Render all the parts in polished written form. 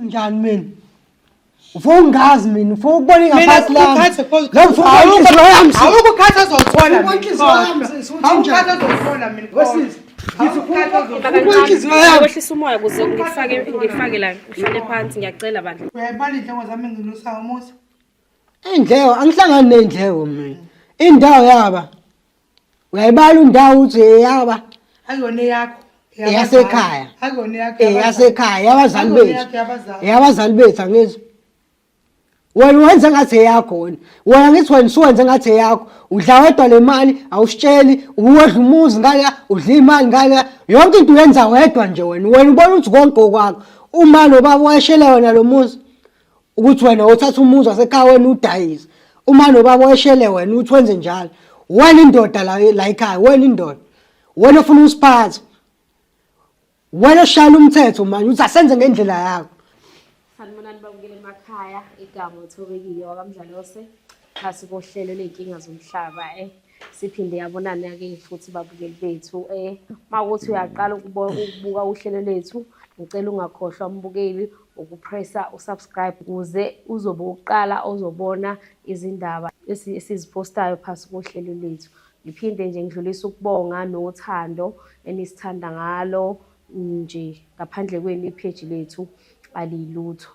Njani mina? Ufuna ungazi mina, ufuna ukubona ingaphansi lami. Ukhathe Lo ufuna ukubona inhliziyo yami. Awukho ukhathe ozothola. Ufuna inhliziyo yami, sisi, uthi Awukho njani? ukhathe ozothola mina. Wesisi, Awukho ukhathe ozothola. Ufuna inhliziyo yami. Wehlisa umoya ukuze ngifake la, uhlale phansi ngiyacela bandla. Uyayibala iy'nhloko zami engizinusayo Musa. Indleko, angihlangani ney'ndleko mina. Indawo yaba. Uyayibala indawo uthi eyaba. Akuyona eyakho. Eyasekhaya. Akuyona eyakho. Eyasekhaya, yabazali Akuyona bethu. eyakho, yabazali. Eyabazali bethu angizwa. Wena wenza ngathi eyakho wena. Wena ngithi wena usuwenze ngathi eyakho. Udla wedwa le mali, awusitsheli, uwodla umuzi ngala, udla imali ngala. Yonke into uyenza wedwa nje wena. Wena ubona ukuthi konke okwakho. Uma lo baba wayeshele wena lo muzi ukuthi wena uthatha umuzi wasekhaya wena udayise. Uma lo baba wayeshele wena ukuthi wenze njalo. Wena indoda la la ekhaya, wena indoda. Wena ofuna usiphatha. Wena oshayela umthetho manje uthi asenze ngendlela yakho. Sanibonani babukele emakhaya, igama uThobekile wakaMdlalose phasi kohlelo ley'nkinga zomhlaba eh siphinde yabonana-ke futhi babukeli bethu eh makuthi uyaqala ukubuka uhlelo lethu ngicela ungakhohlwa mbukeli ukupressa usubscribe ukuze uzobe uqala ozobona izindaba esiziphostayo phasi kohlelo lethu. Ngiphinde nje ngidlulise ukubonga nothando enisithanda ngalo nje ngaphandle kwenu ipheji lethu alilutho.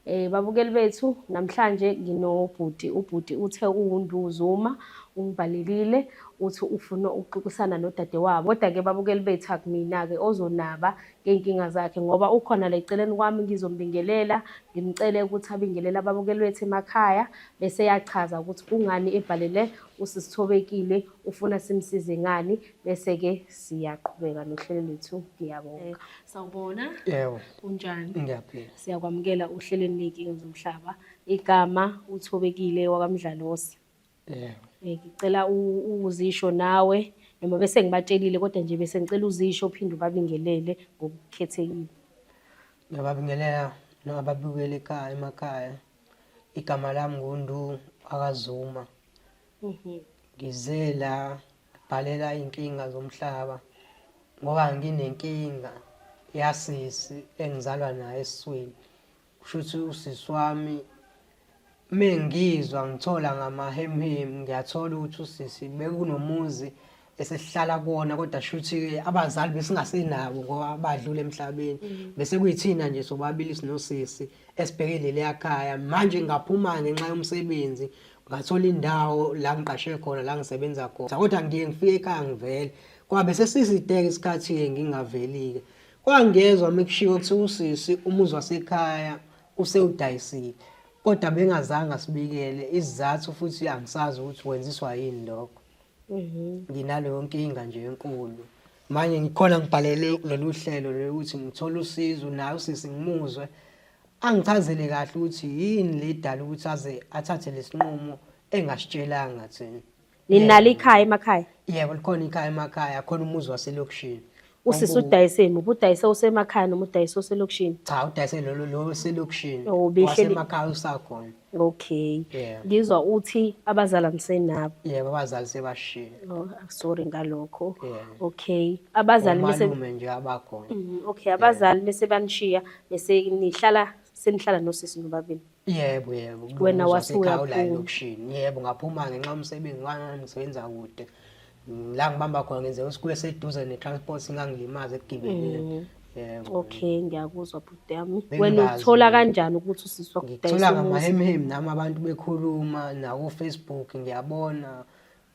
Eh babukeli bethu namhlanje nginobhuti ubhuti uthe uwundu Zuma ungibhalelile uthi ufuna ukuxoxisana nodadewabo kodwa ke babukeli bethu akumina ke ozonaba ngey'nkinga zakhe ngoba ukhona la eceleni kwami ngizombingelela ngimcele ukuthi abingelele ababukeli bethu emakhaya bese eyachaza ukuthi kungani ebhalele usisithobekile ufuna simsize ngani bese-ke siyaqhubeka nohlelo lwethu ngiyabonga eh, sawubona yebo unjani ngiyaphila siyakwamukela uhlelweni ley'nkinga zomhlaba igama uthobekile wakamdlalose yebo eh, ngicela uzisho nawe noma bese ngibatshelile kodwa nje bese ngicela uzisho uphinde ubabingelele ngokukhethekile ngiyababingelela nababukela ekhaya emakhaya igama lami ngundu akazuma Ngize la ngibhalela iy'nkinga zomhlaba ngoba nginenkinga yasisi engizalwa naye esiswini. Kushuthi usisi wami mengizwa ngithola ngamahemuhemu ngiyathola ukuthi usisi bekunomuzi esesihlala kuwona kodwa shuthi-ke abazali besingasenabo ngoba badlula emhlabeni. Bese kuyithina nje sobabili sinosisi esibheke leliya khaya. Manje ngaphuma ngenxa yomsebenzi Ngathola indawo la ngiqashe khona la ngisebenza khona kodwa ngiye ngifike ekhaya ngivele kwabe sesisideke isikhathi-ke ngingaveli-ke kwangezwa mekushiwo kuthiwa usisi umuzi wasekhaya usewudayisile kodwa bengazange asibikele isizathu futhi angisazi ukuthi wenziswa yini lokho mhm. nginaleyo nkinga nje enkulu manje ngikhona ngibhalele lolu hlelo lokuthi ngithole usizo naye usisi ngimuzwe Angichazele kahle ukuthi yini le edala ukuthi aze athathe lesinqumo engasitshelanga thina. Ninalo ikhaya emakhaya? Yebo, likhona ikhaya emakhaya, khona umuzi waselokishini. Usisi udayise muphi? Udayise osemakhaya noma udayise oselokishini? Cha, udayise lolo lo oselokishini. Oh, ubehleli- Wasemakhaya usakhona. Okay. Yeah. Ngizwa uthi abazali anisenabo. Yebo, abazali sebashiya. Oh, sorry ngalokho. Yeah. Okay. Abazali mese Omalume nje abakhona. Okay, abazali mese banishiya bese nihlala senihlala nosisi nobabili. Yebo, yebo. Wena Umuzi wase wasekhaya ula uyaphuma. elokishini. Yebo, ngaphuma ngenxa yomsebenzi ngoba ngisebenza kude. La ngibamba khona ngenze ukuthi kube seduze ne-transport ingangilimazi ekugibeleni. Yebo. Okay, ngiyakuzwa bhuti yami. Bengingazi Wena uthola mina. kanjani ukuthi usisi wakho Ngithola udayisa umuzi? ngamahemuhemu nami abantu bekhuluma nako-Facebook ngiyabona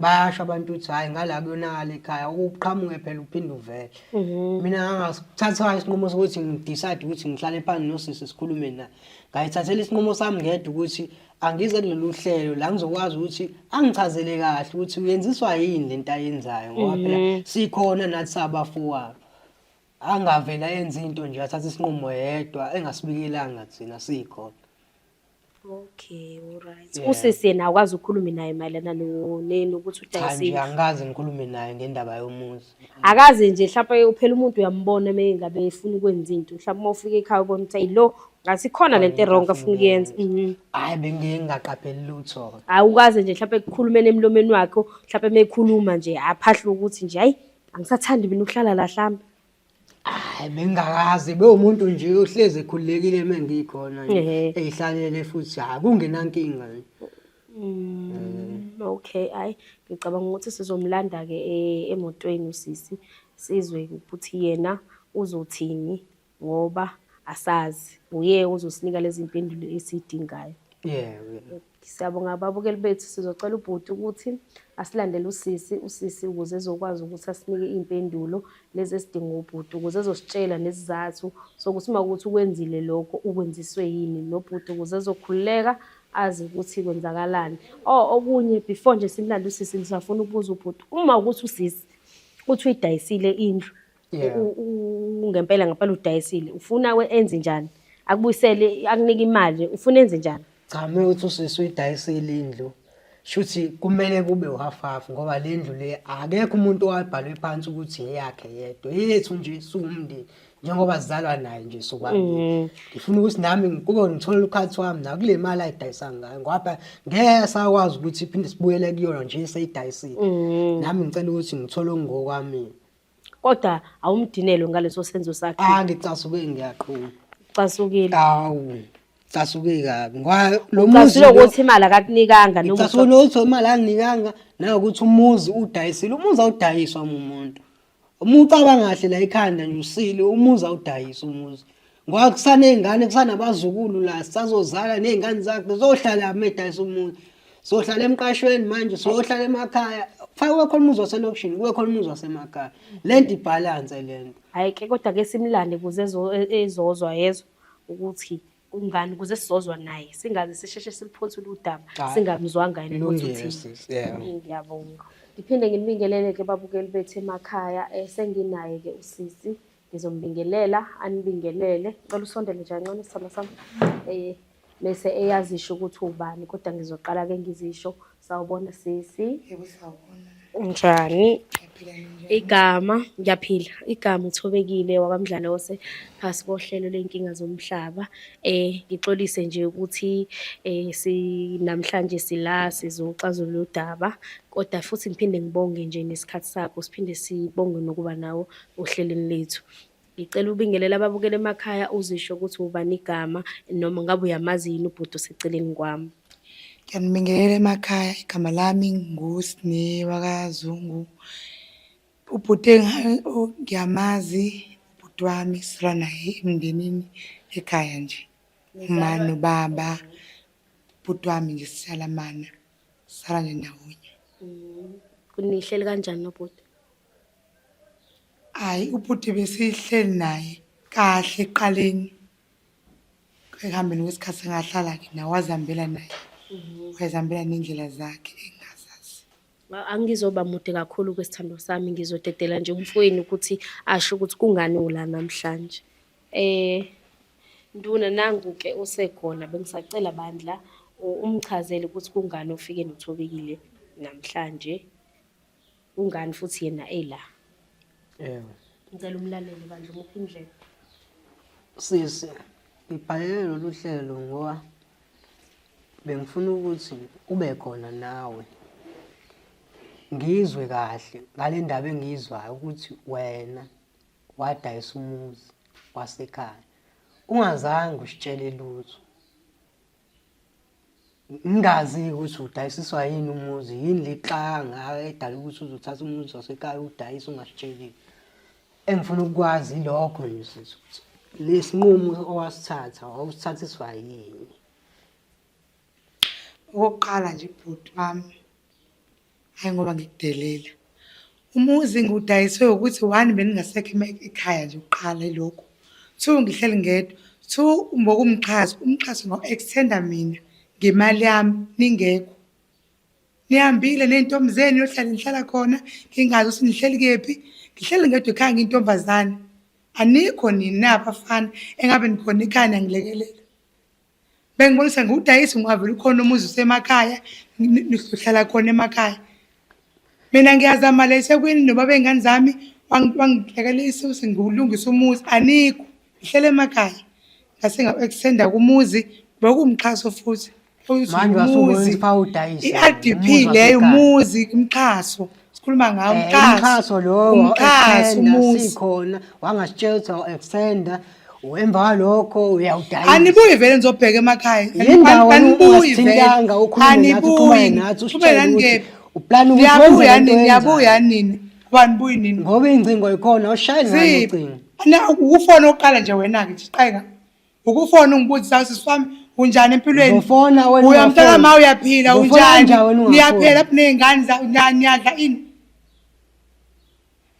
bayasho abantu ukuthi hhayi ngala kuyonakala ekhaya uqhamuke phela uphinde uvele mhm. mina ngangasithatha isinqumo sokuthi ngidecide ukuthi ngihlale phansi nosisi sikhulume naye ngayithathela isinqumo sami ngedwa ukuthi angize kulolu hlelo la ngizokwazi ukuthi angichazele kahle ukuthi uyenziswa yini lento ayenzayo ngoba phela mhm. sikhona nathi sabafowabo angavele ayenze into nje athathe isinqumo yedwa engasibikelanga thina sikhona Okay, alright. Yeah. Usisi yena akwazi ukukhuluma naye mayelana nokuthi Cha nje udayisile. angikaze ngikhulume naye ngendaba yomuzi. Akaze nje mhlawumbe uphela umuntu uyambona uma engabe efuna ukwenza into. Mhlawumbe uma ufika ekhaya ubona ukuthi ayi lo ngathi khona lento e-wrong afuna ukuyenza. Hhayi bengiye ngingaqapheli lutho. Awukaze nje mhlawumbe ekukhulumeni emlomeni wakhe mhlawumbe uma ekhuluma nje aphahle ukuthi nje hayi angisathandi mina ukuhlala la hlambe. Hayi bengingakazi bewumuntu nje ohlezi ekhululekile uma ngikhona nje Ehhe. eyihlalele futhi hayi kungenankinga nje. Okay, ayi ngicabanga ukuthi sizomlanda-ke emotweni usisi sizwe ukuthi yena uzothini ngoba asazi uye ozosinika lezi mpendulo esiyidingayo. Yebo, yebo. Siyabonga ababukeli bethu, sizocela ubhuti ukuthi asilandele usisi, usisi ukuze ezokwazi ukuthi asinike iy'mpendulo lezi esidinga ubhuti ukuze ezositshela nesizathu sokuthi uma kuwukuthi ukwenzile lokho ukwenziswe yini nobhuti ukuze ezokhululeka azi ukuthi kwenzakalani. Oh, okunye before nje simlande usisi ngisafuna ukubuza ubhuti, uma ukuthi usisi uthi uyidayisile indlu Yeah. Ngempela ngempela udayisile, ufuna enze njani? Akubuyisele, akunike imali, ufuna enze njani? Cha, uma uthi usisi uyidayisile indlu, shuthi kumele kube uhalf half ngoba le ndlu le akekho umuntu owayebhalwe phansi ukuthi eyakhe yedwa, eyethu nje siwumndeni njengoba sizalwa naye nje sobabili. Ngifuna ukuthi nami kube ngithola ukhathi wami nakule mali ayidayisa ngayo ngoba phela ngeke sakwazi ukuthi phinde sibuyele kuyona nje eseyidayisile. Nami ngicela ukuthi ngithole okungokwami. Kodwa awumdinelwe ngaleso senzo sakhe. Ah, ngicasuke ngiyaqhuma. Ucasukile. Awu, casuke kabi ngoba lo muzi Ucasule ukuthi imali akakunikanga noma ngicasuke ukuthi imali anginikanga nakuthi umuzi udayisile. Umuzi awudayiswa umuntu. Uma ucabanga kahle la ekhanda nje usile, umuzi awudayiswa umuzi. Ngoba kusaney'ngane kusanabazukulu la sisazozala ney'ngane zakhe zohlala medayisa umuzi. Sohlala emqashweni manje sohlala emakhaya. Kufanele kube khona umuzi waselokishini kube khona umuzi wasemakhaya. Le nto ibhalanse le nto. Hhayi ke kodwa ke simlande ukuze ezozwa yezwa ukuthi kungani ukuze sizozwa naye singaze sisheshe siluphothule udaba Cha. singamzwanga yena ukuthi Kulungile uthini. sisi, yebo. Ngiyabonga. Ngiphinde nginibingelele ke babukeli bethu emakhaya senginaye ke usisi ngizombingelela anibingelele. Ngicela usondele nje kancane sithando sami. Bese eyazisho ukuthi ubani kodwa ngizoqala ke ngizisho. Sawubona sisi. Yebo sawubona. Unjani? Ngiyaphila ninjani? Igama ngiyaphila. Igama uThobekile wakwaMdlalose phasi kohlelo ley'nkinga zomhlaba. Ngixolise nje ukuthi si namhlanje sila sizoxazulula udaba kodwa futhi ngiphinde ngibonge nje nesikhathi sakho siphinde sibonge nokuba nawo ohlelweni lethu. Ngicela ubingelele ababukeli emakhaya uzisho ukuthi ubani igama noma ngabe uyamazi yini ubhuti oseceleni kwami. Ngiyanibingelela emakhaya, igama lami nguSne wakaZungu. Ubhuti ngiyamazi, ubhuti wami sizalwa naye emndenini ekhaya nje. Uma nobaba, ubhuti wami nje siyalamana, sizalwa nje ndawonye. Nihleli kanjani nobhuti? Hhayi, ubhuti besihleli naye kahle ekuqaleni. Ekuhambeni kwesikhathi engahlala-ke naye wazihambela naye. Wayezihambela ney'ndlela zakhe engingazazi. Angizoba mude kakhulu kwesithando sami, ngizodedela nje umfowenu ukuthi asho ukuthi kungani ula namhlanje. Nduna nangu-ke usekhona, bengisacela bandla umchazele ukuthi kungani ufike noThobekile namhlanje. Kungani futhi yena ela. Yebo. Ngicela umlalele bandla umuphe indlela. Sisi, ngibhalele lolu hlelo ngoba bengifuna ukuthi ube khona nawe. Ngizwe kahle ngale ndaba engiyizwayo ukuthi wena wadayisa umuzi wasekhaya. Ungazange usitshele lutho. Ngingazi ukuthi udayisiswa yini umuzi, yini le xaka ngayo edala ukuthi uzothatha umuzi wasekhaya udayise ungasitshelile. Engifuna ukukwazi ilokho nje sisi ukuthi lesinqumo owasithatha wawusithathiswa yini? Okokuqala nje bhuti wami, hhayi ngoba ngikudelela. Umuzi ngiwudayiswe ukuthi one beningasekho ekhaya nje ukuqala ilokhu. Two, ngihleli ngedwa. Two, ngokumxhasa, umxhaso ngawu-extend-a mina ngemali yami ningekho. Nihambile ney'ntombi zenu niyohlala nihlala khona, ngingazi ukuthi nihleli kephi. Ngihleli ngedwa ekhaya ngiyintombazane. Anikho nina bafana engabe nikhona ekhaya niyangilekelela. Bengibonisa ngiwudayise ungavele ukhona umuzi usemakhaya, nihlala khona emakhaya. Mina ngiyazama la eThekwini nobaba ey'ngane zami wangilekelisa ukuthi ngiwulungise umuzi, anikho. Ngihlele emakhaya. Ngase ngawu-extend-a kumuzi, bekuwumxhaso futhi. Manje wasuke Umuzi, uthi bawudayise i-R D P umuzi leyo, wasekhaya. umuzi, umxhaso. Sikhuluma ngawo Eh, umxhaso. Umxhaso lowo Umxhaso extenda umuzi. sikhona wangasitshela ukuthi awu-extenda emva kwalokho uyawudayisa. Anibuyi vele nizobheka emakhaya. Yindawo Anibuyi vele. ungasithintanga ukhulume nathi uxhumane Anibuyi. nathi Uxhumane usitshele nani ukuthi kephi? uplana ukuthi wenze Niyabuya lento nini? Niyabuya oyenzayo. nini? Ngoba nibuyi nini? Ngoba iy'ngcingo yikhona awushayi ngani Ziphi? ucingo. Ukufona oqala nje wena-ke nje qala. Ukufona ungibuza sisi wami unjani empilweni? Uzofona wena Uya mntaka ungafoni. ma uyaphila Uzofona unjani? kanjani wena ungafoni? Niyaphila lapho ney'ngane niyadla ini?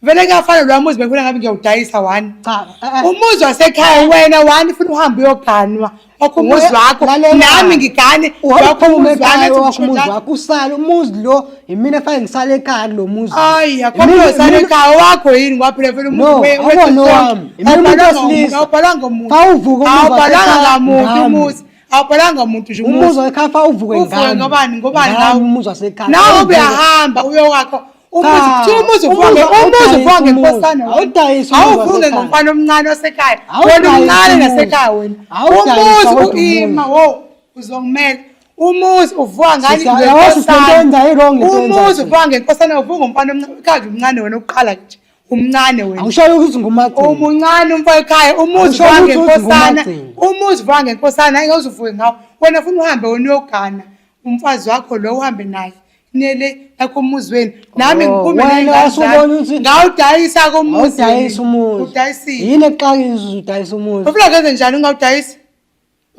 Vele kuyafana lowa muzi bengifuna ngabe ngiyawudayisa one. Cha, eh, eh. Umuzi wasekhaya wena one ufuna uhambe uyoganwa. Wakho umuzi Uwe- wakho lalela. nami ngigane wakho Uhambe umuzi wami ekhaya ethi wakho ngisho umuzi njalo. wakho usale umuzi lo yimina efanele ngisale ekhaya kulo muzi. Ayi, akho Yimina- usale yimina- ekhaya wakho yini ngoba phela vele umuzi No, wethu awona sonke. owami. Yimina umuntu Awubhalwanga wesilisa. Awubhalwanga muntu. Fa uvuke umuzi Awubhalwanga wasekhaya, ngamuntu ngami. umuzi. Awubhalwanga muntu nje Umuzi wasekhaya fa uvuke Uvuke ngami. ngobani ngobani Ngami ngawe? umuzi wasekhaya. Nawe Uvuke- uyahamba uyowakha umuzi Cha, kuthiwa umuzi uvuka umuzi umuzi uvuka awudayisi ngenkosana umuzi. Awudayisi umuzi awuvuke wasekhaya. ngomfana omncane osekhaya Awudayisi wena umncane umuzi. nasekhaya wena Awudayisi umuzi kodwa uima umuzi. wo uzongimela umuzi uvuka ngani Sisi, yabo sisi, lento oyenzayo i-wrong lento oyenzayo, umuzi sisi. uvuka ngenkosana uvuka ngomfana omncane ekhaya umncane wena uqala nje umncane wena Awushoyo ukuthi ngumagcini. umuncane umfo ekhaya umuzi Awusho uvuka ukuthi uthi ngenkosana ngumagcini. umuzi uvuka ngenkosana angeke uze uvuke ngawo wena funa uhambe wena uyogana umfazi wakho lo uhambe naye nele lakho umuzi wenu nami Oh, ngiphume wena ney'ngane wasubona zami. ukuthi- ngawudayisa komuzi Awudayisa umuzi. udayisile Yini exakile ukuthi udayisa umuzi? ufuna ngenze njani ungawudayisi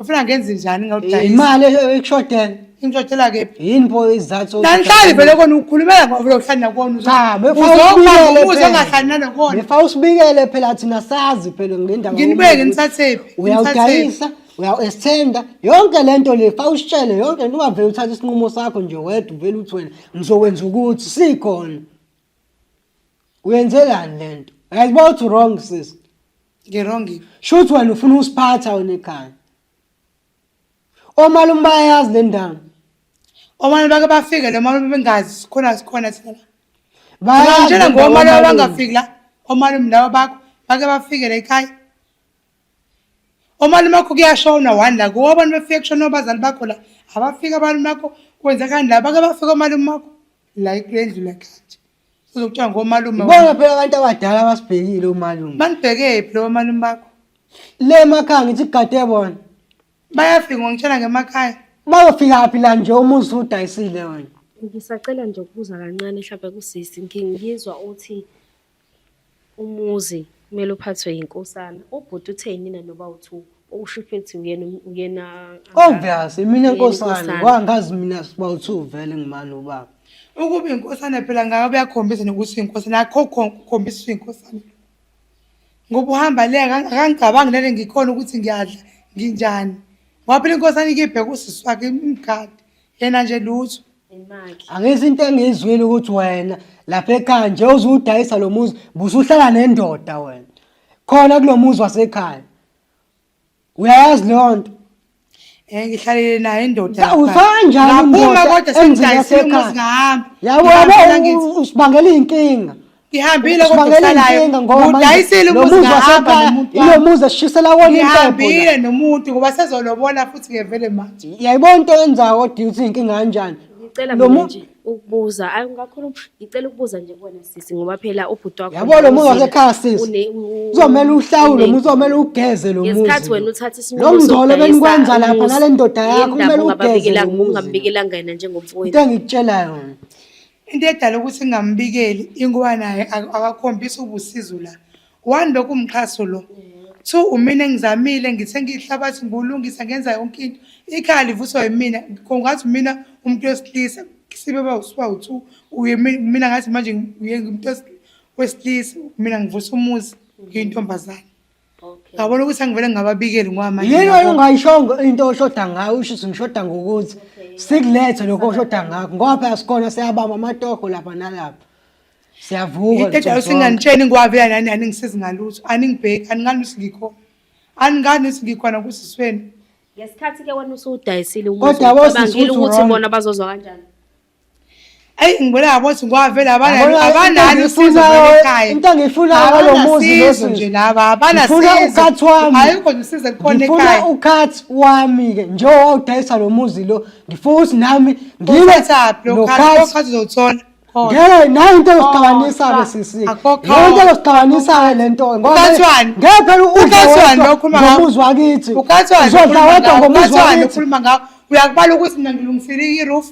ufuna ngenze njani ngawudayisi Imali ekushodela. ingishotela kephi Yini pho isizathu sokuthi nanihlali udayise vele umuzi? kona ukhulumela ngoba vele uhlali nakona Cha, before uzokuba usibikele umuzi phela. ongahlali nanokona Before usibikele phela thina sazi phela ngendaba. Nginibeke yomuzi. nithathephi? Uyawudayisa, uyawu-extenda yonke lento le fa usitshele yonke into ungavele uthathe isinqumo sakho nje wedwa uvele uthi wena ngizokwenza ukuthi sikhona. Uyenzelani lento? Uyayibona ukuthi wrong sis. ngirongi Shuthi wena ufuna usiphatha wena ekhaya. Omalume bayayazi le ndaba. Omalume bake bafike lo malume bengazi sikhona sikhona thina la. Bayazi Ngitshela le ndaba ngomalume omalume. abangafiki la. Omalume laba bakho bake bafike la ekhaya. Omalume bakho kuyashona one la kuwo abantu befike kushona abazali bakho la. Abafika abalume bakho kwenzekani la bake bafika omalume bakho la kule ndlu la ekhaya. Uzokuthiwa ngomalume. Ibona phela abantu abadala abasibhekile omalume. Banibheke phi lo malume bakho? Le emakhaya ngithi kugade bona. Bayafika ngitshela ngemakhaya. Bayofika phi la nje umuzi udayisile wena? Ngisacela nje ukubuza kancane mhlawumbe kusisi ngizwa uthi umuzi kumele uphathwe yinkosana. Ubhuti uthe nina noba u-two usho ukuthi uyena uyena Obvious, mina Uyena inkosana inkosana. ngoba ngazi mina siba u-two vele ngimani ubaba. Ukuba inkosana phela ngabe uyakhombisa nokuthi uyinkosana akho kukhombisa uyinkosana. Ngoba uhamba le akangicabangi nale ngikhona ukuthi ngiyadla nginjani. Ngoba phela inkosana ikibheka usisi wakhe imgade yena nje lutho. Imakhi. Angithi into engiyizwile ukuthi wena lapha ekhaya nje uzuwudayisa lo muzi busuhlala nendoda wena. Khona kulo muzi wasekhaya. Uyayazi leyo nto. Eh ngihlalele naye indoda. Sa- ufanjani Ngaphuma indoda kodwa emzini sengidayisile umuzi yasekhaya? ngahamba. Yabo Ngihambile yabo ngithi usibangela iy'nkinga. ngihambile kodwa Usibangela kusalayo. iy'nkinga ngoba manje Udayisile lo umuzi muzi ngahamba wasekhaya nomuntu ilo wami. muzi esishisela wona impepho la. Ngihambile nomuntu ngoba sezolobola futhi ngevele manje. Yayibona into oyenzayo kodwa ukuthi iy'nkinga kanjani. Ngicela Lo mina mu- nje ukubuza, ayi ungakhuluma, ngicela ukubuza nje kuwena sisi ngoba phela ubhuti wakho Yabo lo muzi uzile, wasekhaya sisi. Kuzomele uhlawule, kuzomele ugeze lo muzi. Ngesikhathi wena uthatha isinqumo Lo mngcolo sokudayisa benikwenza lapha umuzi, nale ndoda yakho yini ndaba kumele ugeze lo muzi. ungambikelanga yena njengomfowenu? Into engikutshela yona. Into edala ukuthi ngingambikeli ingoba naye akakhombisi ubusizo la. One lokhu umxhaso lo. Two umina engizamile ngithe ngiyihlabathi ngiwulungisa ngenza yonke into. Ikhaya livuswa yimina ngathi mina umuntu wesilisa sibe bawu-two uye mina ngathi manje uye umuntu wesilisa mina ngivusa umuzi ngiyintombazane. Okay. Ngabona ukuthi angivele ngingababikeli ngoba manje Yini wena ungayishongo into oshoda ngayo usho ukuthi ngishoda ngokuthi sikulethe lokho oshoda ngakho ngoba phela sikhona siyabamba amatoho lapha nalapha. Siyavuka Into edala nsuku zonke. singangitsheni ngoba nani aningisizi ngalutho aningibheki aningani ukuthi ngikhona aningani ukuthi ngikhona kusisweni Ngesikhathi ke wena usuwudayisile umuzi, Kodwa yabo sisi ucabangile ukuthi ukuthi wrong. bona bazozwa kanjani? Eyi ngibona yabo ukuthi ngoba vele Yabona, abanalo into usizo vele engiyifunayo- ekhaya into engiyifunayo ngalo muzi lo Abanasizo sisi. nje laba Ngifuna abanasizo ukhathi wami. ayikho nje usizo elikhona Ngifuna ekhaya ukhathi wami-ke njengoba wawudayisa lo muzi lo ngifuna ukuthi nami ngibe Uthathaphi lo khathi lo nokhathi khathi uzowuthola. Ngeke nayo into yosixabanisa-ke sisi. Leyo into yosixabanisa-ke le nto. Ngoba Ukhathwani? ngeke phela udle Ukhathwani wedwa lo okhuluma ngawo? ngomuzi wakithi. Ukhathwani Uzodla wedwa ngomuzi Ukhathwani wakithi. ukhuluma ngawo. Uyakubala ukuthi mina ngilungisile i-roof,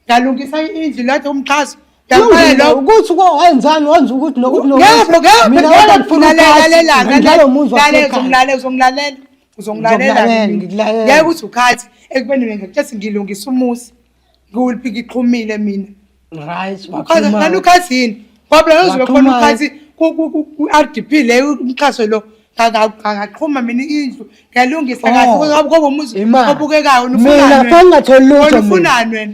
ngalungisa indlu lapho umxhaso. Uyakubala Kulungile, lokho. ukuthi wenzani wenza ukuthi nokuthi nokuthi. Ngeke ngeke Mina kodwa ngifuna ukhathi, ngidlala umuzi wasekhaya. uzongilalela uzongilalela uzongilalela Ngizokulalela, ngikulalela. ngeke uthi ukhathi ekubeni mina ngikutshela ngilungisa umuzi ngiwuliphi ngiqhumile mina Right, Ukhathi waxhuma. ngani ukhathi yini ngoba phela uzobe khona Waxhuma. ukhathi ku-RDP leyo umxhaso lo ngaqhuma mina indlu ngiyalungisa kahle Oh. ngoba umuzi Imali. obukekayo wena Mina ufunani fanele ngingatholi wena? lutho Wena mina. ufunani wena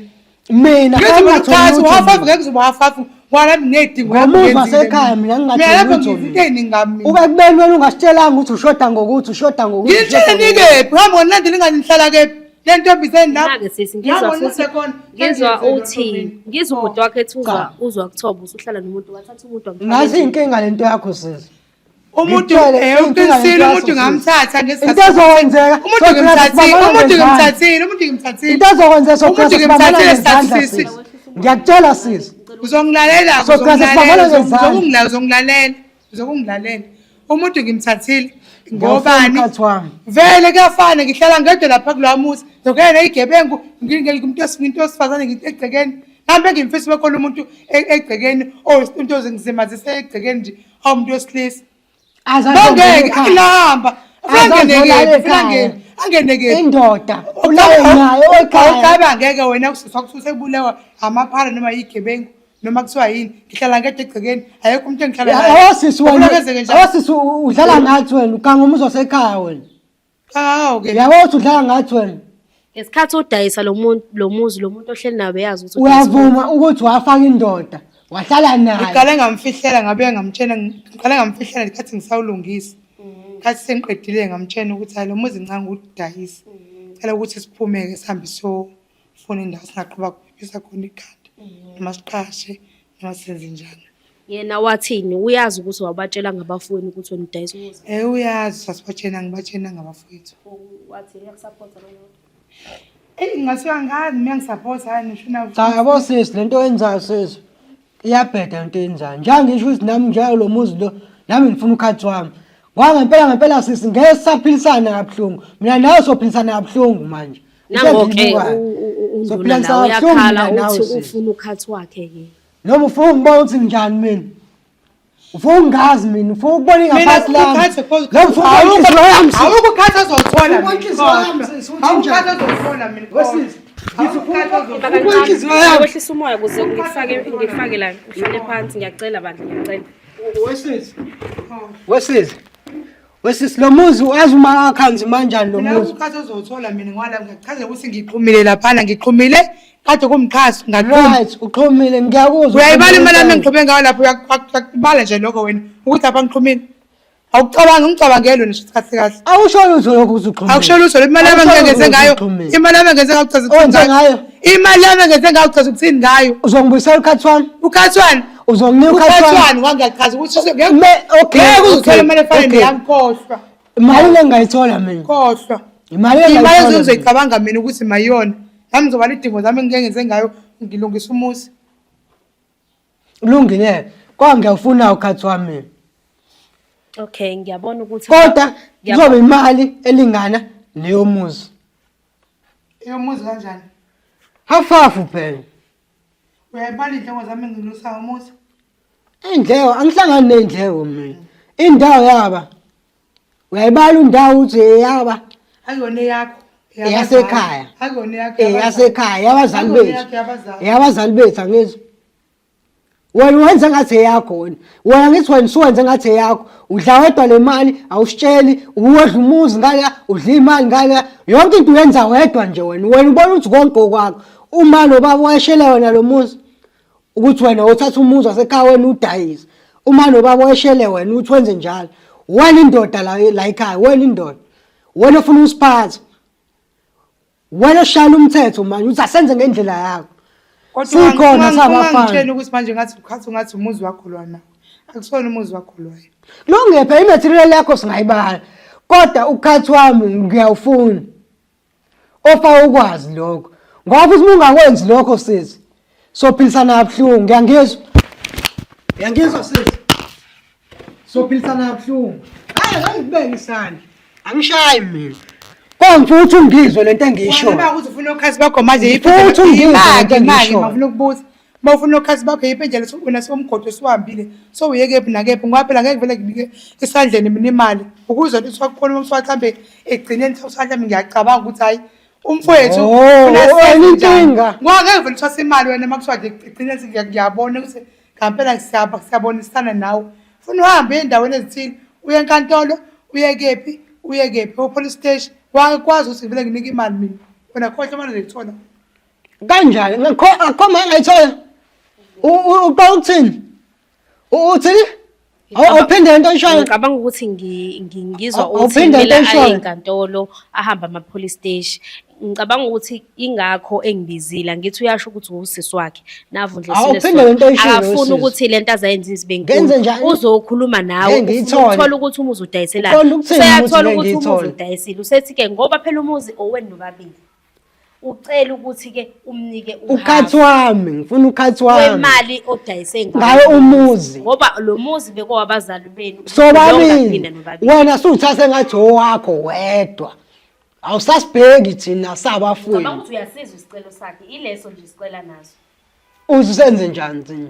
Mina ngithi fanele mina ngingatholi ukhathi lutho uhafafu mina. ngeke kuzoba hafafu ngoba nami nginey'dingo Ngomuzi wasekhaya mina ngingatholi mina lapho lutho ngizinto mina. ey'ningi ngami mina Ube kubeni wena ungasitshelanga ukuthi ushoda ngokuthi ushoda ngokuthi. ushoda ngitshele ngokuthi. nikephi hamba ngonilandela ingane nihlala kephi le ntombi senilapho Mina-ke sisi ngizwa futhi ngizwa uthi ngizwa ubhuti wakhe ethi uzwa Cha. uzwa kuthoba usuhlala nomuntu wathatha umuntu wamfaka Ngathi endlini. inkinga lento yakho sisi. Umuntu Ngikutshele, inkinga uqinisile lento umuntu yakho, sisi. ngamthatha Into ezokwenzeka umuntu sogcina ngimthathile sibambana umuntu ngezandla. ngimthathile umuntu ngimthathile Into ezokwenzeka sogcina Umuntu sibambana ngimthathile ngezandla sisi. sisi. Ngiyakutshela sisi. Uzongilalela Sogcina sibambana ngezandla. uzongilalela uzongilalela umuntu ngimthathile Ngiyawufuna ngobani umkhathi wami. vele kuyafana ngihlala ngedwa lapha kulowa muzi ngizokena ney'gebengu ngingumuntu wesifazane ngithi egcekeni nami bengimfisa ube khona umuntu egcekeni umuntu ozingizimazise egcekeni nje awumuntu wesilisa Azazongena bongeke ekhaya. alahamba Azazolala ekhaya. angene kephi Indoda ulaye nayo ekhaya. awucabangeke wena kususwa kususa ekubulewa amaphara noma yigebengu noma kuthiwa yini ngihlala ngedwa egcekeni ayekho umuntu engihlala naye. Awosisi wena. Ufuna kwenzeke njani? Awosisi udlala ngathi wena uganga umuzi wasekhaya wena. Hawu ke Uyabo ukuthi udlala ngathi wena. Ngesikhathi udayisa lo muntu lo muzi lo muntu ohleli naye uyazi ukuthi udayisa Uyavuma ukuthi wafaka indoda wahlala naye. ngiqale ngamfihlela ngabuye ngamtshena ngiqale ngamfihlela ngesikhathi ngisawulungisa khathi sengiqedile ngamtshena ukuthi hayi lo muzi ngincanga ukudayisa cela ukuthi siphume-ke sihambe siyofuna indawo singaqhuba kuphephisa khona ikhanda noma siqashe noma senze njani Yena wathini uyazi ukuthi wabatshela ngabafowenu ukuthi wena udayisa umuzi. Uyazi sasibatshena ngibatshena ngabafowethu. Wathi uyakusapotha nalokho. Eyi ngathiwa angazi mina ngisapotha hayi ngisho na Cha yabo sisi lento oyenzayo sisi iyabheda lento oyenzayo. Njengoba ngisho ukuthi nami njalo lo muzi lo nami ngifuna ukhathi wami. Ngoba ngempela ngempela sisi ngeke sisaphilisana kabuhlungu. Mina nawe sophilisana kabuhlungu manje. Into Nango-ke engiyibukayo. unduna Sophilisana la kabuhlungu uyakhala mina nawe, uthi sisi. ufuna ukhathi wakhe-ke. Noma ufuna ukubona ukuthi nginjani mina. Ufuna ukungazi mina, ufuna ukubona ingaphansi lami. Noma ufuna ukubona inhliziyo yami sisi. Awukho ukhathi ozothola Ufuna inhliziyo yami sisi, uthi awukho njani? ukhathi ozothola mina Wesisi, Awukho ukhathi ozothola. Ufuna inhliziyo yami. Wehlisa umoya ukuze ngikufake ngikufake la uhlale phansi ngiyacela bandla ngiyacela. Wesisi. Wesisi. Wesisi lo muzi uyazi uma akhanzi manjani lo Mina muzi. ukhathi ozothola mina ngwala ngichaze ukuthi ngiqhumile laphana ngiqhumile kade kumxhaso ngaqhuma Right, uqhumile ngiyakuzwa. uyayibala imali yami engiqhume ngayo lapho uyakubala nje lokho wena ukuthi lapha ngiqhumile awucabangi ungicabangeli wena isikhathi kahle Awusho lutho lokhu ukuthi uqhumile. akusho lutho imali yami Awusho engenze lutho ngayo ukuthi uqhumile. imali yami engenze ngayo uchaza ukuthini Owenze ngayo? imali yami engenze ngayo uchaza ukuthini ngayo Uzongibuyisela ukhathi wami? ukhathwani Uzonginika ukhathi wami? ukhathwani wangiyachaza ukuthi ngeke Okay. ngeke uzothola okay, imali efana okay. neyami khohlwa Imali le ngayithola mina. khohlwa Imali le imali ngayithola. mina. engizoyicabanga mina ukuthi mayiyona nami ngizobala idingo zami engike ngenze ngayo ngilungisa umuzi Kulungile. Kwa ngiyawufuna ukhathi wami mina. Okay ngiyabona ukuthi Kodwa kuzoba imali elingana neyomuzi. eyomuzi kanjani Half half phela. uyayibala iy'ndleko zami engilungisa umuzi Indleko angihlangani ney'ndleko mina. Indawo yaba. Uyayibala indawo ukuthi eyaba akuyona eyakho Eyasekhaya. akuyona eyakho eyasekhaya yabazali Akuyona bethu. eyakho, yabazali. Eyabazali bethu angizwa. Wena wenza ngathi eyakho wena. Wena ngithi wena usuwenze ngathi eyakho. Udla wedwa le mali awusitsheli, uwodla umuzi ngala, udla imali ngala. Yonke into uyenza wedwa nje wena. Wena ubona ukuthi konke okwakho. Uma lo baba wayeshele wena lo muzi ukuthi wena uthatha umuzi wasekhaya wena udayise. Uma lo baba wayeshele wena ukuthi wenze njalo. Wena indoda la la ekhaya, wena indoda. Wena ofuna usiphatha. Wena oshayela umthetho manje uthi asenze ngendlela yakho. Kodwa Sikhona sabafana. ungangitsheli ukuthi manje ngathi ukhathi ungathi umuzi wakho lona akusona umuzi wakho loyo Kulungile phela imaterial yakho singayibala. Kodwa ukhathi wami ngiyawufuna. Ofa ukwazi lokho. Ngoba futhi uma ungakwenzi lokho sisi. Sophilisana kabuhlungu, ngiyangizwa. Uyangizwa sisi? Sophilisana kabuhlungu. Hayi, angikubeke isandla. Angishayi mina. Kodwa ngifuna ukuthi ungizwe lento engiyishoyo. Wena ukuthi ufuna okhasi bakho manje yiphi Futhi ungizwe lento imali engiyishoyo. mafuna ukubuza. Uma ufuna okhasi bakho yiphi indlela wena somgodi osuhambile so uye kephi nakephi ngoba phela ngeke vele nginike esandleni mina imali ukuzwa ukuthi wakukhona uma kuthiwa mhlambe ekugcineni kuthiwa mhlambe ngiyacabanga ukuthi hhayi umfowethu Oh, funa wena senze njani. inkinga. Ngoba ngeke vele uthwase imali wena uma kuthiwa nje ekugcineni ngiyabona ukuthi ngampela siyabonisana nawe funa uhambe uye endaweni ezithile uye enkantolo uye kephi uye kephi o-police station wakwazi ukuthi ngivele nginike imali mina wena khohlwa imali uzoyithola. Kanjani? Ngakho akho manje ngayithola. Uqala ukuthini? Uthini? Awuphinde lento oyishoyo. Ngicabanga ukuthi ngizwa uthi Awuphinde kumele lento aye oyishoyo. enkantolo ahambe ama-police station. Ngicabanga ukuthi ingakho engibizile angithi uyasho ukuthi usisi wakhe navundle Awuphinde lento oyishoyo akafuni sisi. ukuthi lento azayenza izibe Ngenze nkulu. njani? Uzokhuluma nawe Ngeke ufuna ngiyithole. ukuthola ukuthi umuzi udayiselani. Uqonda ukuthini ukuthi Useyathola ngeke ukuthi umuzi ngiyithole? udayisile usethi-ke ngoba phela umuzi owenu nobabili. Ucela ukuthi-ke umnike Ukhathi wami, ngifuna ukhathi wami. wemali odayise Ngayo umuzi. ngoba lo muzi bekowabazali benu Sobabili. nobabili. Wena suwuthathe ngathi owakho wedwa. Awusasibheki thina sabafowenu. Ngicabanga ukuthi uyasizwa isicelo sakhe ileso nje isicela naso. Uze usenze njani thina?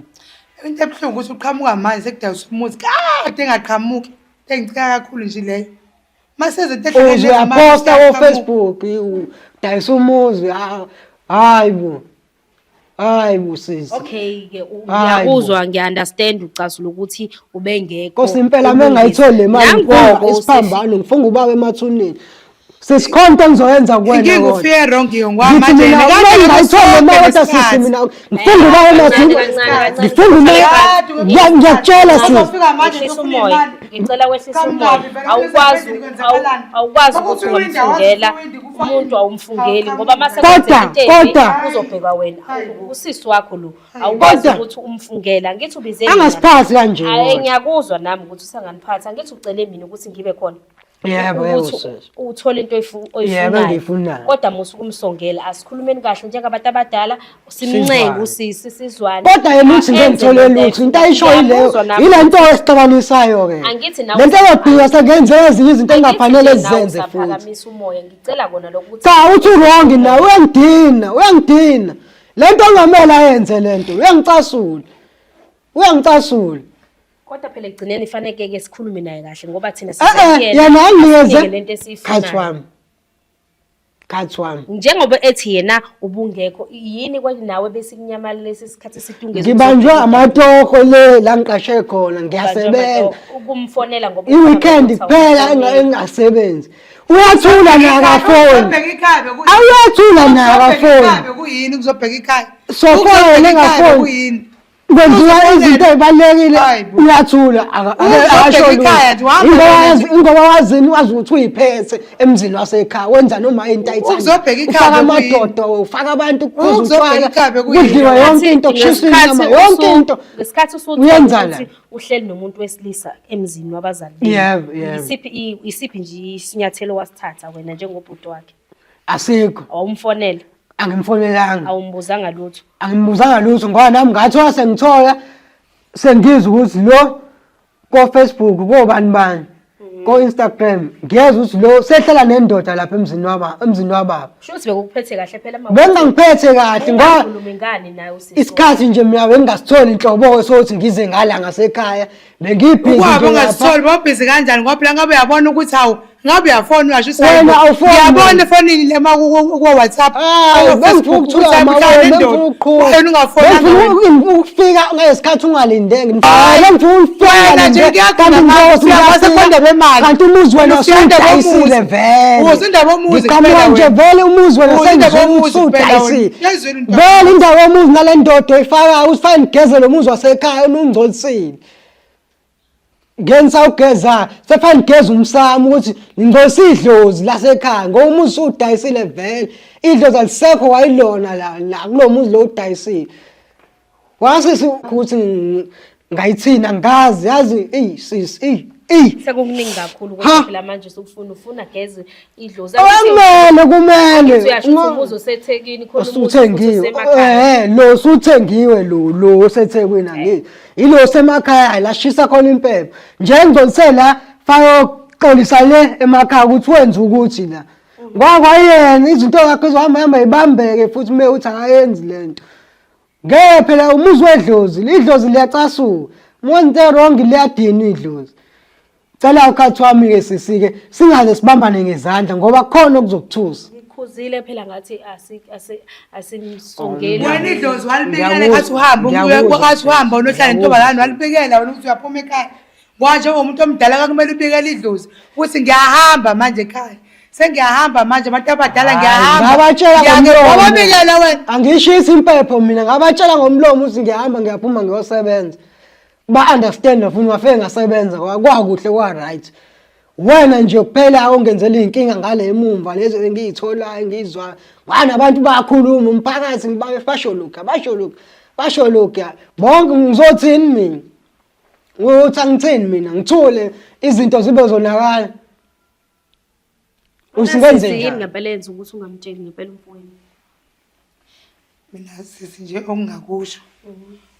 Into ebuhlungu ukuthi uqhamuka manje sekudayiswa umuzi kade engaqhamuki. Into engicika kakhulu nje leyo. Maseze into ehlangene Uze nezimali, uyaposta siyaqhamuka. ko-Facebook udayisa umuzi. Hayi bo. Hayi bo sisi. Okay ke Hayi bo. ngiyakuzwa ngiya-understand ucasula ukuthi ubengekho. Nkosi impela uma ngayitholi le mali Nangoko ngifunga isiphambano ngifunga ubaba emathuneni. Sisi khona into engizoyenza kuwena Inkinga kodwa. ufike wrong ke ngoba Ngithi manje mina yena uma kade ngingayitholi le mali kodwa sisi ngesikhathi. mina ngifunga ubaba emathuneni. Kancane, kancane, Ngifunga uma ngiyakutshela sisi. Uzofika manje Wehlisa uzofuna umoya. imali. Ngicela wehlisa Qhamuka umoya. phi vele, Awukwazi kulezi kwenzakalani? awukwazi Ngoba ukuthi ufika indawo, ungamfungela wazi ufika umuntu awumfungeli ngoba mase Kodwa, kwenzeka into embi, kodwa. kuzobhekwa wena. Hayi bo. Usisi wakho lo awukwazi Kodwa. ukuthi umfungele. Angithi ubize mina. Angasiphathi kanje. Hayi kodwa. ngiyakuzwa nami ukuthi usanganiphathi. Angithi ucele mina ukuthi ngibe khona. Yebo yebo Ukuthi sisi. uthole into Yebo, oyifunayo. engiyifunayo. Kodwa musa ukumsongela. Asikhulumeni kahle njengabantu abadala simncenge Sizwane. usisi sizwane. Kodwa yena uthi ngeke Enze ngithole lento lutho. Into ayishoyo leyo. Ngiyakuzwa nami. Yile nto esixabanisayo ke. Angithi nawe Le nto eyodinga sengenze ezinye izinto engafanele Angithi nje nawe zizenze futhi. usaphakamisa umoya ngicela kona lokuthi Cha uthi wrong nawe uyangidina, uyangidina. Le nto ongamele ayenze le nto uyangicasula. Uyangicasula. Kodwa phela ekugcineni faneke ke sikhulume naye kahle ngoba thina Eh eh sizakuyena. yena Asinike anginikeze lento khathi esiyifunayo. wami. Khathi wami. Njengoba ethi yena ubungekho yini kwani nawe bese kunyamala lesi sikhathi sidungeze. Ngibanjwe amatoho le la ngiqashe khona ngiyasebenza. Ukumfonela ngoba I-weekend kuphela engasebenzi. Uyathula naye akafoni. Uzobheka ikhaya bekuyini? Awuyathula naye Uzobheka akafoni. ikhaya bekuyini kuzobheka ikhaya? Sofona Ukuzobheka ikhaya engafoni. bekuyini? Kwenziwa izinto ey'balulekile Hayi bo. uyathula Uzobheka akasho ikhaya nje, uhamba lutho. wena nje. Ingoba wazini wazi ukuthi uyiphethe emzini wasekhaya wenza noma into ayithandayo. Ukuzobheka ikhaya Ufaka bekuyini? amadoda ufaka abantu kuphuza Ukuzobheka utshwala ikhaya bekuyini? kudliwa yonke into kushiswa inyama yonke into. Ngesikhathi usuthola Uyenza ukuthi la. uhleli nomuntu wesilisa emzini wabazali benu. Yebo, yebo. Isiphi isiphi nje isinyathelo wasithatha wena njengobhuti wakhe? Asikho. Awumfonela, Angimfonelanga. awumbuzanga lutho. Angimbuzanga lutho ngoba nami ngathola sengithola sengizwa ukuthi lo ko-Facebook kobani bani ko-Instagram ngiyezwa ukuthi lo sehlala nendoda lapha emzini waba emzini wababa. Kusho ukuthi bekukuphethe kahle phela uma Bengingangiphethe kahle ngoba ungakhulumi ngani naye usisi. isikhathi nje mina bengingasitholi nhlobo sokuthi ngize ngala ngasekhaya bengibhizi Ukwabo nje lapha. ungasitholi bawubhizi kanjani ngoba phela ngabe uyabona ukuthi hawu ngabe uyafona uyasho ukuthi Wena hayi bo, awufoni ngiyabona wena. efonini le ma ku-WhatsApp Hayi, bengifuna ukuthula mama, bengifuna ukuqhuba. wena ungafonanga Bengifuna wena. ukufika ngesikhathi ungalindele. Hayi, Bengifuna ukufika wena nje ungalindele. kuyagcina Kanti ngakho, ngizothi uyakwazi ngiyafika, ukuqonda bemali. Kanti umuzi wena Wena ufika indaba usudayisile yomuzi. vele. Uze indaba yomuzi Ngiqhamuka kuphela nje wena. vele umuzi wena Uze indaba sengizwe yomuzi ukuthi kuphela wena. usudayisile. Uyayizwela indaba. Vele indaba yomuzi nale ndoda oyifakayo uthi fanele ngigeze lo muzi wasekhaya unungcolisile. Ngenisa ugeza sefane ngigeza umsamo ukuthi ngingcolisa idlozi lasekhaya ngoba umuzi usudayisile vele idlozi alisekho wayilona la la kulo muzi lo udayisile wasisi ukuthi ngayithina ngazi yazi eyi sisi eyi. Eyi. Sekukuningi kakhulu Ha. kodwa phela manje sokufuna ufuna geze idlozi. Kumele kumele. Uyasho ukuthi umuzi oseThekwini khona umuzi futhi Usuthengiwe. osemakhaya. Eh lo usuthengiwe lo lo oseThekwini angithi. Yilo osemakhaya la shisa khona impepho. Nje ngizonise la fayoxolisa le emakhaya ukuthi wenza ukuthi la. Ngoba kwayena izinto zakhe zohamba hamba ibambeke futhi uma uthi akayenzi lento. Ngeke phela umuzi wedlozi, idlozi liyacasuka. Uma into wrong liyadina idlozi. Cela ukhathi wami-ke sisi-ke singaze sibambane ngezandla ngoba kukhona okuzokuthusa. Ngikhuzile phela ngathi asimsongeli. Wena idlozi walibikela Ngiyakuzwa, ngathi uhamba ngiyakuzwa. ngathi uhamba unohlala nentombazane walibikela wena ukuthi uyaphuma ekhaya. Ngoba njengomuntu omdala kwakumele ubikele idlozi ukuthi ngiyahamba manje ekhaya. Sengiyahamba manje abantu abadala ngiyahamba. Ngabatshela ngomlomo. Wababikela wena. Angishisi impepho mina ngabatshela ngomlomo ukuthi ngiyahamba ngiyaphuma ngiyosebenza. Ba-understand futhi ngafike ngasebenza kwakuhle kwa-right. Wena nje kuphela ongenzela iy'nkinga ngale emumva lezi engiy'tholayo engiyizwayo. Ngoba nabantu bayakhuluma umphakathi ngibabe basho lokhu basho lokhu basho lokhu bonke ngizothini mina? Uthi angithini mina ngithule izinto zibe zonakala. Usingenze Yini njani? ngempela yenza ukuthi ungamtsheli ngempela umfowenu? Mina sisi nje okungakusho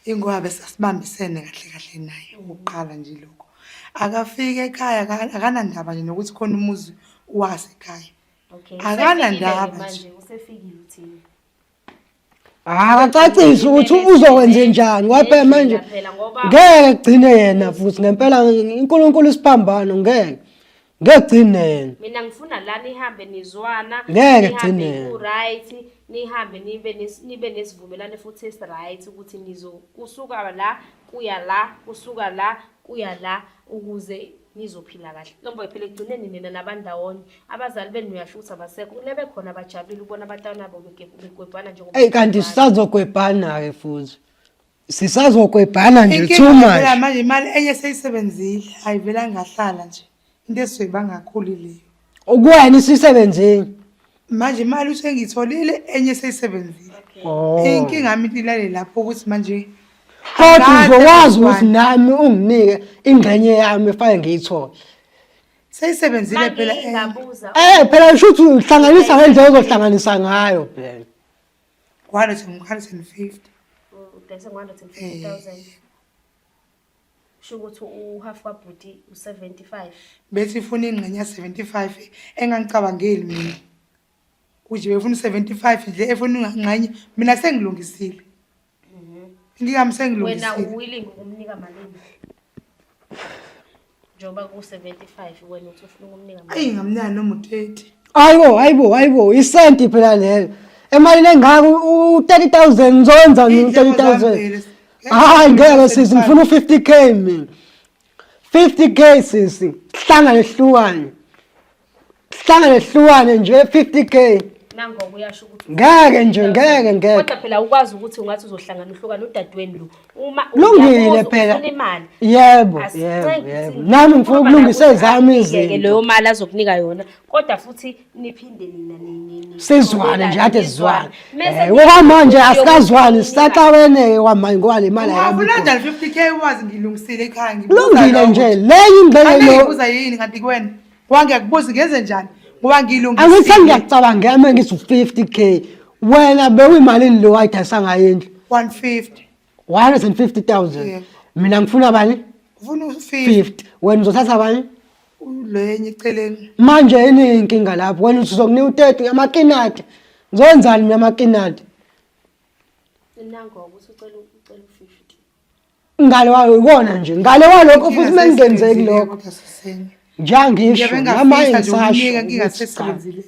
ingoba besasibambisene kahle kahle naye okokuqala nje lokho. Akafike ekhaya akanandaba nje nokuthi khona umuzi wasekhaya. Okay. Akanandaba Usefikile-ke nje. manje, usefikile uthini? Akacacisi ukuthi uzokwenze njani ngoba phela manje Phela ngoba ngeke kugcine yena futhi ngempela uNkulunkulu isiphambano ngeke ngeke kugcine yena. mina ngifuna la nihambe nizwana, Ngeke nihambe kugcine. ku-right, nihambe nibe nibe nesivumelwano futhi esi-right ukuthi nizo kusuka la kuya la, kusuka la kuya la ukuze nizophila kahle. Ngoba phela ekugcineni nina nabandawonye, abazali benu uyasho ukuthi abasekho, kule bekhona bajabulile ukubona abantwana babo begwebhana njengoba Eyi kanti begwebhana. sisazokwebhana-ke futhi. Sisazokwebhana nje Inkinga too phela much. manje imali enye seyisebenzile ayivelanga ngahlala nje. Into esizoyibanga kakhulu ileyo. Ukuwena isisebenzini. Manje imali usengiyitholile enye seyisebenzile. Oh. Inkinga yami ilale lapho ukuthi manje Kodwa angazi uzokwazi ukuthi ngizwani. nami unginike ingxenye yami efake ngiyithole. Seyisebenzile phela enye. Mangingabuza Eh phela usho ukuthi uhlanganisa ngendlela ozohlanganisa ngayo phela. 150. Udayise ngo-150,000. Kusho ukuthi uhalf kabhuti u-75. Bethi ifuna ingxenye ya-75 engangicabangeli mina. Uje befuna u-75 nje efuna ingxenye mina sengilungisile. Inkinga yami Wena sengilungisile. uwilling ukumnika malini? Njengoba ku-75 wena uthi ufuna ukumnika malini? Ayi ngamnika noma u-30. Hayibo hayibo hayibo isenti phela leyo. Emalini engaka u-30000 ngizowenza nini Iy'ndleko zami u-30000? phela. Hayi ngeke sisi ngifuna u-50k mina. 50k sisi hlangane hlukane. Hlangane hlukane nje 50k. Nangoba uyasho ukuthi Ngeke nje ngeke ngeke. Kodwa phela ukwazi ukuthi ungathi uzohlangana uhlukane udadewenu lo. Uma Lungile uyabuza, phela. ufuna imali. Yebo, Asicengi yebo, yebo. ukuthi Nami ngifuna ngoba ukulungisa nakuthi ezami akunike-ke izinto. leyo mali azokunika yona kodwa futhi niphinde nina Sizwane nje ade sizwane. Mese Eh, okwamanje niyokuthi asikazwani unika- sisaxabene kwamanje ngoba le mali Ungafuna ayabikho. kanjani 50k wazi ngilungisile ekhaya ngibuza Kulungile lokho. nje leyo ingxenye Angeke lo ngibuza yini kanti kuwena? Ngoba ngiyakubuza ngenze njani? Ngoba angithi ngilungisile. sengiyakucabangela uma ngithi u-50k wena bewuyimalini lo wayidayisa ngayo indlu 150. 150,000 Yebo. mina ngifuna bani Ufuna u-50 50 wena uzothatha bani lenye eceleni. manje yini inkinga lapho wena uthi uzokunika u-30 amakinati ngizowenzani mina amakinati Nangoba uthi ucela u-50. ngale wayo ikona nje ngale walokho futhi Inkinga mengenzeki seyisebenzile lokho kodwa sisenye. njengisho Ngiyabe namanje ngingafisa nje ngisasho ukunika inkinga ukuthi cha, seyisebenzile.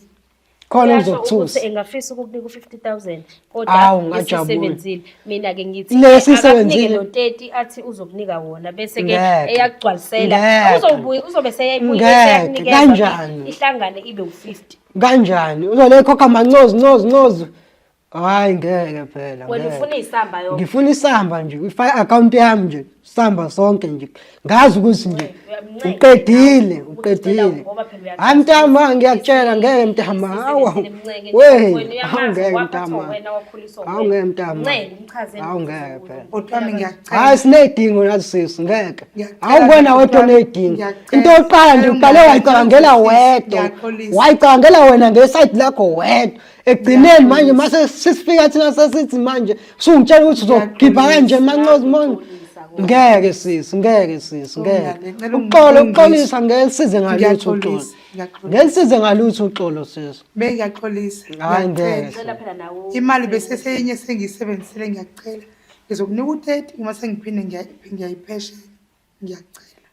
khona Uyasho uzokuthusa ukuthi engafisa ukukunika u-50,000 Awu, kodwa ngajabula. esisebenzile. Mina ke ngithi Le esisebenzile. akakunike lo 30 athi uzokunika wona bese ke Ngeke. eyakugcwalisela. Ngeke. Uzobuya uzobe seyayibuya Ngeke. eseyakunikeza Kanjani? ihlangane ibe u-50. kanjani uzole khokha mancozi ncozi ncozi Hayi ngeke phela. Wena ngeke. ufuna isamba yonke. Ngifuna isamba nje, ifake account yami nje, samba sonke nje. Ngazi ukuthi nje Uyamncenga uqedile, ukuthi uqedile. ucela ngoba phela uyazi Hayi mntama, ngiyakutshela ngeke mntama. Hawu. We, hawu ngeke mntama. Hawu ngeke mntama. Hawu ngeke phela. Bhuti wami ngiyacela. Hayi sinedingo nathi sisi ngeke. Ngiyacela, Awubona wedwa bhuti wami, onedingo. ngiyacela. Into yokuqala nje uqale wayicabangela wedwa. Ngiyaxolisa. Wayicabangela wena ngeside lakho wedwa. Ekugcineni manje mase sisifika thina sesithi manje sungitshela ukuthi uzokhipha kanje mancozi manje. Ngeke sisi, ngeke sisi, ngeke. Ngicela Uxolo ungilungise. uxolisa ngeke lisize ngalutho uxolo. Ngiyaxolisa, ngiyaxolisa. Ngeke lisize ngalutho uxolo sisi. Bengiyaxolisa. Hayi, ngeke. ngiyacela. Cela phela nawe. Imali beseseyinye sengiyisebenzisile ngiyacela. Ngizokunika u-30 uma sengiphinde ngiyayiphesheya. Ngiyacela.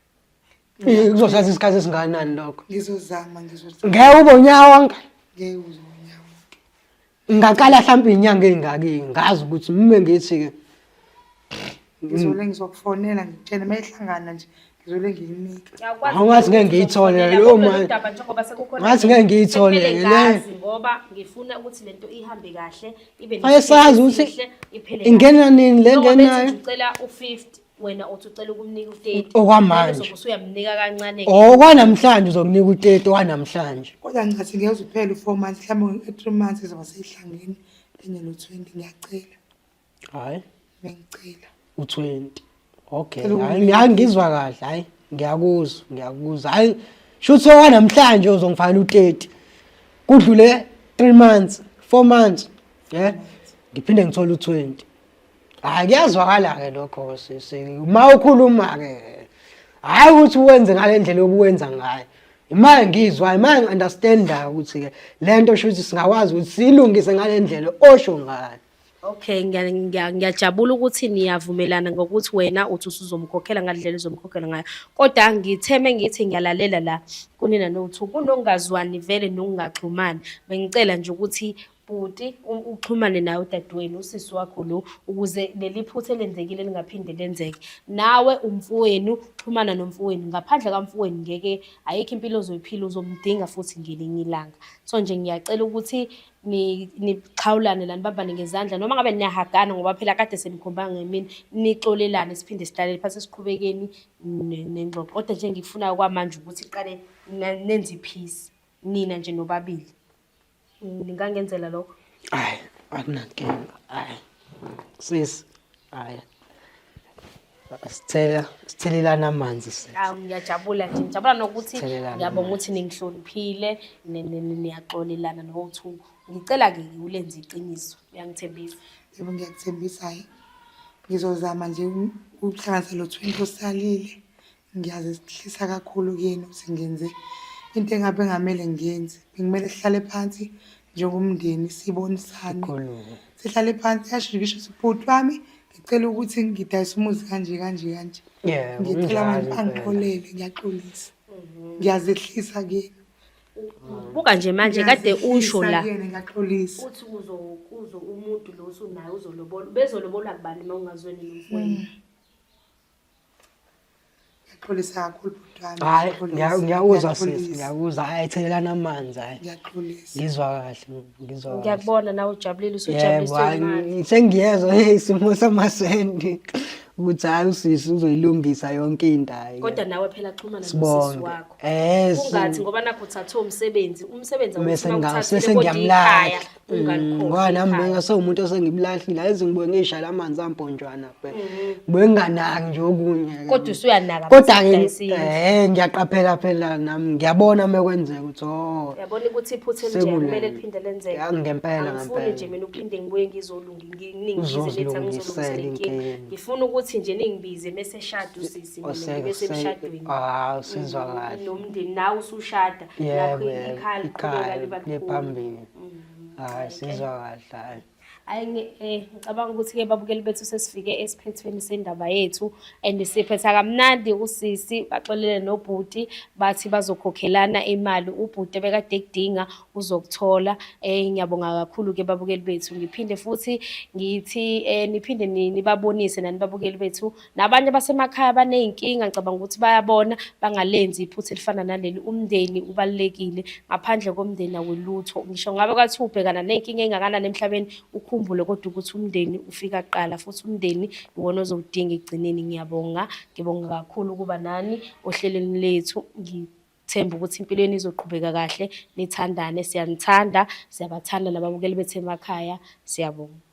Kuzothatha isikhathi esingakanani lokho? Ngizozama ngizozama. Ngeke ube unyaka wonke. Ngeke uze unyaka wonke. Ngingaqala mhlawumbe inyanga ey'ngaki ngazi ukuthi mume ngithi-ke Ngizole ngizokufonela ngikutshele uma ihlangana nje ngizole ngiyinike. Ngiyakwazi Awu, ngathi ngeke ngiyithole leyo mali. Udaba njengoba sekukhona Ngathi ngeke ngiyithole sekumele le. ngazi ngoba ngifuna ukuthi lento ihambe kahle ibe Fanele sazi ukuthi esihle, iphele kahle. ingena nini le Njengoba bethi ngenayo. nje ucela u-50 wena uthi ucela ukumnika u-30 Okwamanje. Uzobe usuyamnika kancane-ke. Okwanamhlanje uzokunika u-30 owanamhlanje. Kodwa ngingathi ngeke uphele u-4 months mhlawumbe u-3 months izoba seyihlangene enye no-20 ngiyacela. Hayi. Bengicela. U-20. Okay. Cela Hayi hayi ngizwa kahle hayi ngiyakuzwa ngiyakuzwa. Hayi shuthi owanamhlanje uzongifakela u-30. Kudlule 3 months, 4 months. Yeah. Ngiphinde ngithole u-20. Hayi kuyazwakala-ke lokho sisi. Uma ukhuluma-ke hhayi ukuthi uwenze ngale ndlela obuwenza ngayo. Imali ngizwa, imali ngi-understand-a ukuthi-ke le nto shuthi singakwazi ukuthi siyilungise ngale ndlela osho ngayo. Okay, ngiyajabula ukuthi niyavumelana ngokuthi wena uthi usuzomkhokhela ngale ndlela uzomkhokhela ngayo. Kodwa ngithe mengithi ngiyalalela la kunina no-two kunokungazwani vele nokungaxhumani. Bengicela nje ukuthi bhuti uxhumane naye udadewenu usisi wakho lo ukuze leli phutha elenzekile lingaphinde lenzeke. Nawe umfowenu xhumana nomfowenu, ngaphandle kamfowenu ngeke ayikho impilo ozoyiphila uzomdinga futhi ngelinye ilanga. So nje ngiyacela ukuthi nixhawulane la nibambane ngezandla noma ngabe niyahagana ngoba phela kade senikhombanga ngemini nixolelane siphinde sihlalele phansi siqhubekeni nengxoxo. Kodwa nje engikufunayo kwamanje ukuthi iqale nenze i-peace nina nje nobabili. Ningangenzela lokho? Hayi, akunankinga. Hayi. Sis, hayi. Sithela, sithelelana amanzi sis. Awu ngiyajabula nje, ngijabula nokuthi Sithelelana ngiyabonga ukuthi ningihloniphile, niyaxolelana no-two. Ngicela-ke ulenze iqiniso, uyangithembisa. Yebo ngiyakuthembisa hhayi. Ngizozama nje ukuhlanganisa lo 20 osalile. Ngiyazehlisa kakhulu kuyena ukuthi ngenze into engabe ngamele ngiyenze. Bekumele sihlale phansi njengomndeni sibonisane. Sikhulume. Sihlale phansi yasho ngisho ukuthi bhuti wami ngicela ukuthi ngidayise umuzi kanje kanje kanje. Yebo, Ngicela kunjalo abantu impela. angixolele ngiyaxolisa. Ngiyazehlisa kuyena. Buka nje manje kade usho la. Ngiyazehlisa kuyena ngiyaxolisa. Uthi uzo uzo umuntu lo usunaye uzolobola. Bezolobola kubani uma ungazweni nomfowenu? Ngiyaxolisa kakhulu bhuti wami. Hayi, ngiyaxolisa, ngiyakuzwa sisi, ngiyaxolisa, ngiyakuzwa. Hayi, thelelana amanzi hayi. Ngiyaxolisa. Ngizwa kahle, ngizwa kahle. Ngiyakubona nawe ujabulile Yebo, usujabuliswe hayi, imali. sengiyezwa hey isimo samasendi ukuthi hayi usisi uzoyilungisa yonke into hayi. Kodwa nawe phela xhumana nosisi Sibonge. wakho. Eh, Ungathi ngoba nakho uthathe umsebenzi, umsebenzi Mese awuthi mawuthathile bese kodwa ngiyamlahla. ikhaya ungalikhohlwa Ngoba nami ikhaya. bengasewumuntu osengimlahlile, ezi ngibuye ngishaya amanzi amponjwana phela. Ngibuye nginganaki nje okunye. Kodwa usuyanaka Kodwa mase ke udayisile. ngiyaqaphela phela nami ngiyabona uma kwenzeka ukuthi oh Uyabona ukuthi iphutha elinje Sekulele. kumele liphinde lenzeke. Ya, ngempela, Angifuni ngempela. nje mina ukuphinde ngibuye ngizolungi ningibize nithi angizolungisela Uzozilungisela inkinga. inkinga. Ngifuna ukuthi nje ningibize mese eshada usisi mina ngibe semshadweni. Ah, usizwa kahle. Nomndeni nawe usushada. Yebo, Nakho yebo, ikhaya liqhubeka ikhaya liba liye likhulu. phambili. Hayi, sizwa kahle hayi. Hhayi ngicabanga ukuthi-ke babukeli bethu sesifike esiphethweni sendaba yethu and siphetha kamnandi usisi baxolele nobhuti bathi bazokhokhelana imali ubhuti ebekade ekudinga uzokuthola. Ngiyabonga kakhulu-ke babukeli bethu ngiphinde futhi ngithi niphinde nibabonise nani babukeli bethu nabanye abasemakhaya baney'nkinga ngicabanga ukuthi bayabona bangalenzi iphutha elifana naleli. Umndeni ubalulekile, ngaphandle komndeni awulutho. Ngisho ngabe kwathiwa ubhekana ney'nkinga ey'ngakanani emhlabeni. Ukhumbule kodwa ukuthi umndeni ufika kuqala futhi umndeni iwona ozowudinga ekugcineni. Ngiyabonga, ngibonga kakhulu ukuba nani ohlelweni lethu. Ngithemba ukuthi impilo yenu izoqhubeka kahle, nithandane. Siyanithanda, siyabathanda nababukeli bethu emakhaya. Siyabonga.